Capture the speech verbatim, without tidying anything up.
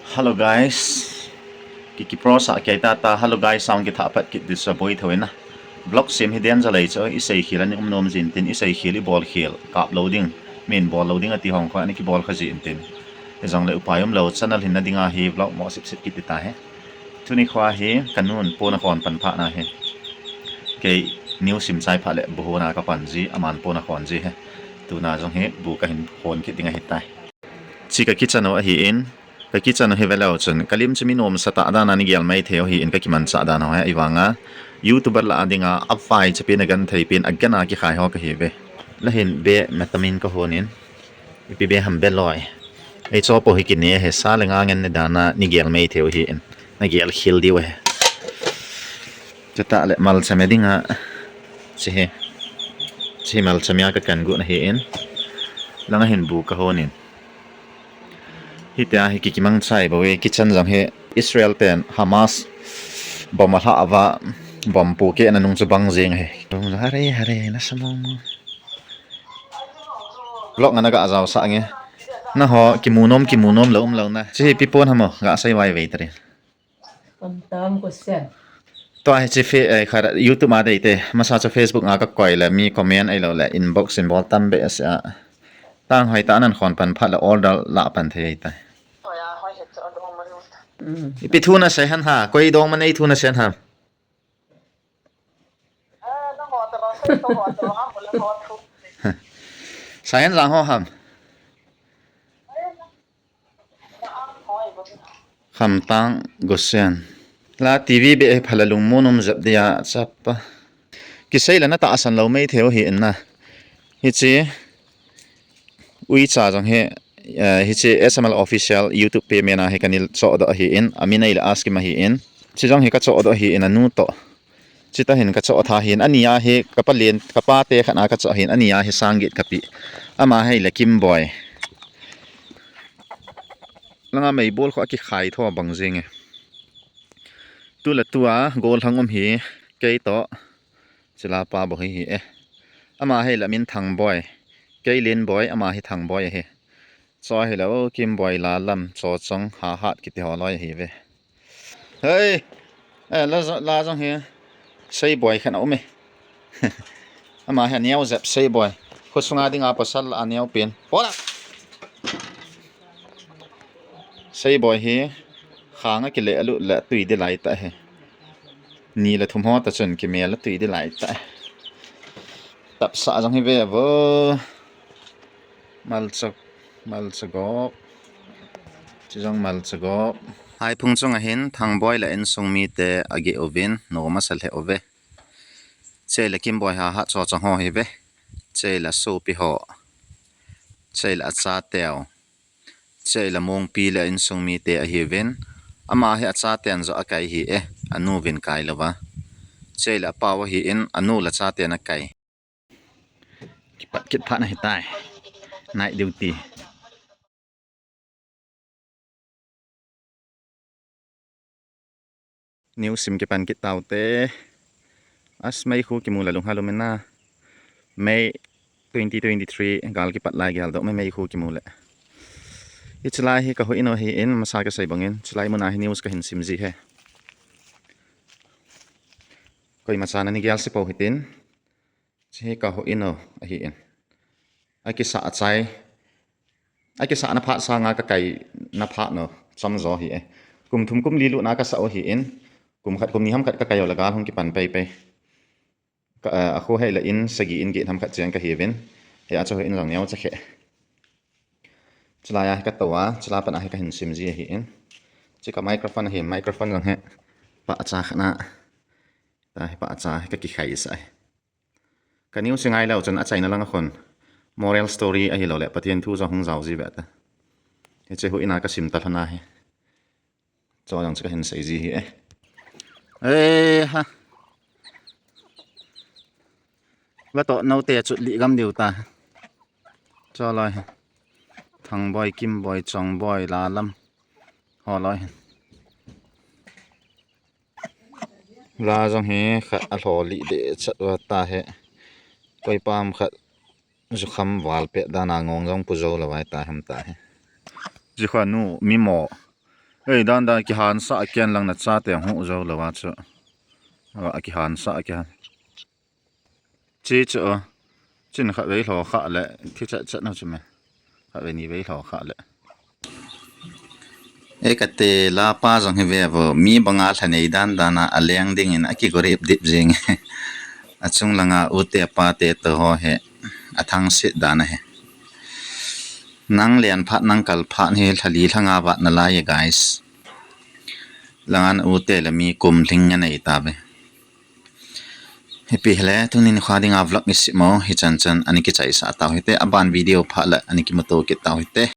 Hello guys. Ki ki pro sa kei ta ta. Hello guys, sound ki tha pat kit dis sa boi tho ina. Vlog sim hi den za lei cho i sei khil ani um nom jin tin i sei khil i bol khil kap lo ding. Min bol lo ding ati hong kho ani ki bol kha jin tin. I jong le upai um lo channel hin na ding a hi vlog mo sip sip kit ta he. Tuni khwa hi kanun pona khon pan pha na he. Kei new sim chai pha le bu hona ka pan ji aman pona khon ji he. Tuna jong hi bu ka hin khon kit ding a hi tai. Chi ka kitchen u ahi in, ka kitchen u hi ve leu chun, ka lim chu mi nom sa ta dan a ni gel mai thei u hi in ka kiman cha dan u hi, i vang a, YouTuber la a ding a, a vai cha pin a gan thei pin, a gan a ki khai ho ka hi ve. La hin be ma ta min ka hon in, i pi be ham be loi. Ei cho po hi ki ne he sa le nga ngen ne dan a ni gel mai thei u hi in, na gel khil diu he. Cha ta le mal cha me ding a, chi he, chi mal cha me a ka kan gu na hi in, la nga hin bu ka hon in. Hitia hi kikimang chai bo e, kitchen jong hi Israel ten Hamas bom a hla ava bom pu ke na nung chu bang jing he. Hare hare na samong mo. Vlog nga na ga jao sa nge. Na ho kimu nom kimu nom lo um lo na. Chi hi pi pon hamo ga sai vai vei tari. Kamtang ko sen. Tua hi chi fe, eh, khara YouTube a dei te. Masa chu Facebook nga ka koi le mi comment ai lo le inbox in bol tam be asa. Tang hoi ta nan khon pan phat le order la pan thei ta. Mm. Ipi thu na sei han ha, koi dong ma nei thu na sei han ha. Sayan jang ho ham. Khamtang Gosen. La T V be phala lungmon um jep dia chapa. Kisei la na ta asan lo mai theu hi in na. Hichi uicha jong hi, eh, hichi S M L official YouTube page mena hi kanil cho do hi in. Ami nei la ask ma hi in. Chi jong hi ka cho do hi in anu to. Chita hin ka cho tha hin, ani a hi ka pa len, ka pa te khat a ka cho hin, ani a hi sang get ka pi. Ama hi le Kim Boy. Langa mei bol kho a ki khai tho bang jing e. Tu la tu a gol hang um hi, kei to. Chila pa bo hi hi e. Ama hi la min Thang Boy. Kei Lin Boy, ama hi Thang Boy hi. Cho hi lo, Kim Boy la lam, cho chong, ha hat kiti ho loi hi ve. Hei, eh, la, la jong hi, Sei Boy khan a um e. Ama hi a neo jep Sei Boy. Khu sunga ding a pasal a neo pin. Hola! Sei Boy hi, khang a kile a lut le tui di lai ta hi. Ni le thum ho ta chun kimel a tui di lai ta. Tapsa jong hi ve vo. Malcha, malcha gop. Chi jong malcha gop. Hai phung chung a hin Thang Boy le insung mi te a ge uvin, no masa le uve. Chei le Kim Boy ha ha cho chang ho hi ve. Chei le sopi ho. Chei le a cha teo. Chei la Mongpi le insung mi te a hi vin. Ama hi a cha ten zo a kai hi e. A nu vin kai lo va. Chei la a pau a hi in a nu la cha ten a kai. Kipat kit phat na hi tai. Night duty. New sim kipan kit tau te. As mei khu kimu la lung halum ina. May twenty twenty-three gal kipat lai gal do mei mei khu kimu le. Hi chilai hi ka hu ino hi in masa ka sei bangin chilai muna hi news ka hin sim ji he. Koi masa na ni gal si po hitin. Chi ka hu ino ahi in. A kisa a chai. A kisa na phat sanga ka kai na phat no chom zo hi e. Kum thum kum li lu na ka sa o hi in. Kum khat kum ni ham khat ka kai o la gal hung kipan pei pei. Ka, eh, a khu hei la in sagi in gi ham khat chiang ka hi vin. Hei a cho hi in jong neo cha khe. Chilai a hi ka to a, chila pan a hi ka hin sim ji hi in. Chi ka microphone hi, microphone jong he. Pa cha khana. Ta hi pa cha hi ka ki khai sa. Ka news ngai lo chun a China lang a khun. Moral story a hi lo le Pathian thu jong hung jao ji ve ta. Hi che hu ina ka sim ta lhana hi. Cho jong chu ka hin sei ji hi e. E ha. Va to no te chut li gam diu ta. Cho loi. Thang Boy, Kim Boy, Chong Boy, la lam. Ho loi. La jong hi khat a lho li de chat va ta he. Koi pam khat jukham val pe dan a ngong jong pu jo la vai ta ham ta he. Jukha nu mi mo. Ei, dan dan kihansah kian lang na chate hung jou lou a chu. Akihansah kian. Chi chu. Chin khatvei lho kha le, thi chat chat na chu me. Khatvei nivei lho kha le. Ei, kate lapa jong hi ve vo, mi banga lhanei dan dan a, aleng dingin akigorip dip jing. Achung langa ute pate to ho hi, athangsit dan ahi. Nang len phat, nang kal phat hi lhali lhanga vat nalai e, guys. Langan ute le mi kum lhing anei tave. Hipi hile, tunin kha dinga vlog isimo, hichan chan ani kichaisah tau hite, aban video phat le ani kimuto kit tau hite.